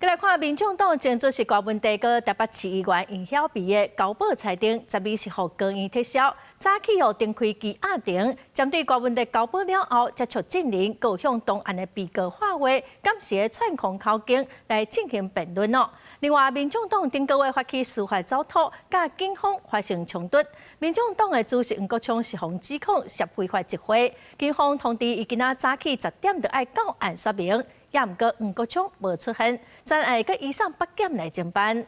來看民眾黨前主席柯文哲佮台北市議員黃曉薇的交保裁定，12日予高院撤銷，早起予重開羈押庭，針對柯文哲交保了後接觸證人，閣向同案的被告喊話，敢是咧串供口供來進行辯論哦。另外，民眾黨頂個月發起司法走脫，佮警方發生衝突。民眾黨的主席黃國昌是予指控涉非法集會，警方通知伊今仔早起10點就愛到案說明。也毋過黃國昌無出現，全案閣移送北檢來偵辦。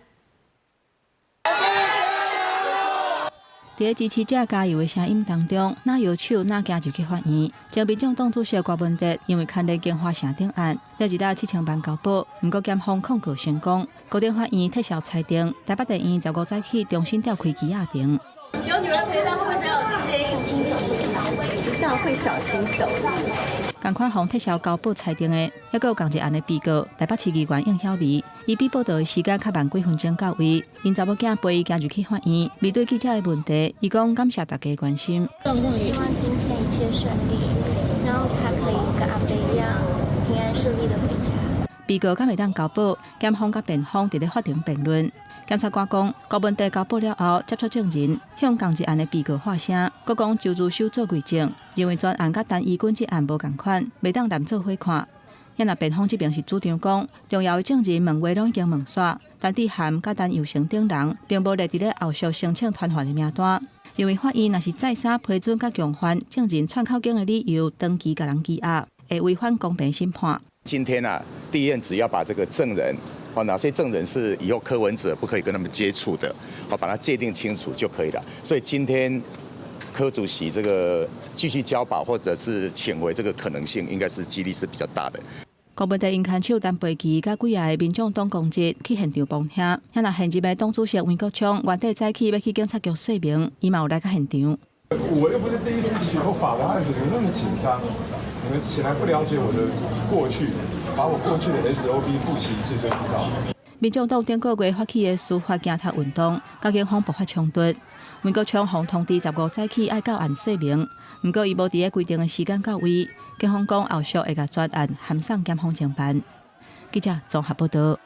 佇支持者加油的聲音當中，若搖手，若行入去法院。前民眾黨主席柯文哲因為牽連京華城頂案，禮日7000萬交保，毋過檢方控告成功，高等法院撤銷裁定，台北地院15早起重新調開羈押庭。有女人陪伴，會不會很有信心？知道會小心走。仝款予撤銷交保裁定的，猶閣有仝一案的被告台北市議員應曉薇，伊比報到的時間較慢幾分鐘到位，𪜶查某囝陪伊行入去法院，面對記者的問題，伊講感謝大家關心。希望今天一切順利，然後他可以跟阿伯一樣平安順利的回家。被告敢會當交保，檢方佮辯方佇咧法庭辯論。檢察官講，柯文哲交保了後，接觸證人，向仝一案的被告喊聲，閣講周如修做偽證，認為全案佮陳怡君這案無仝款，袂當連做伙看。也若辯方這邊是主張講，重要的證人問話攏已經問煞，陳智菡佮陳佑成等人並無列佇咧後續申請傳喚的名單，認為法院若是再三批准佮強犯證人串口供的理由，長期共人羈押，會違反公平審判。今天啊，地院只要把這個證人，哦，哪些證人是以後柯文哲不可以跟他們接觸的，好，把它界定清楚就可以了。所以今天柯主席這個繼續交保或者是請回這個可能性，應該是幾率是比較大的。柯文哲𪜶牽手陳培琪佮幾个民眾黨公職去現場幫聽，遐若現任的黨主席黃國昌原底早起欲去警察局說明，伊嘛有來到現場。我又不是第一次學法的案子，你們那麼緊張，你們顯然不了解我的過去，把我過去的 SOP 複習一次就知道。民眾黨頂個月發起的司法行頭運動，佮警方爆發衝突。黃國昌予通知15早起愛到案說明，毋過伊無佇咧規定的時間到位。警方講後續會共全案函送檢方偵辦。記者綜合報道。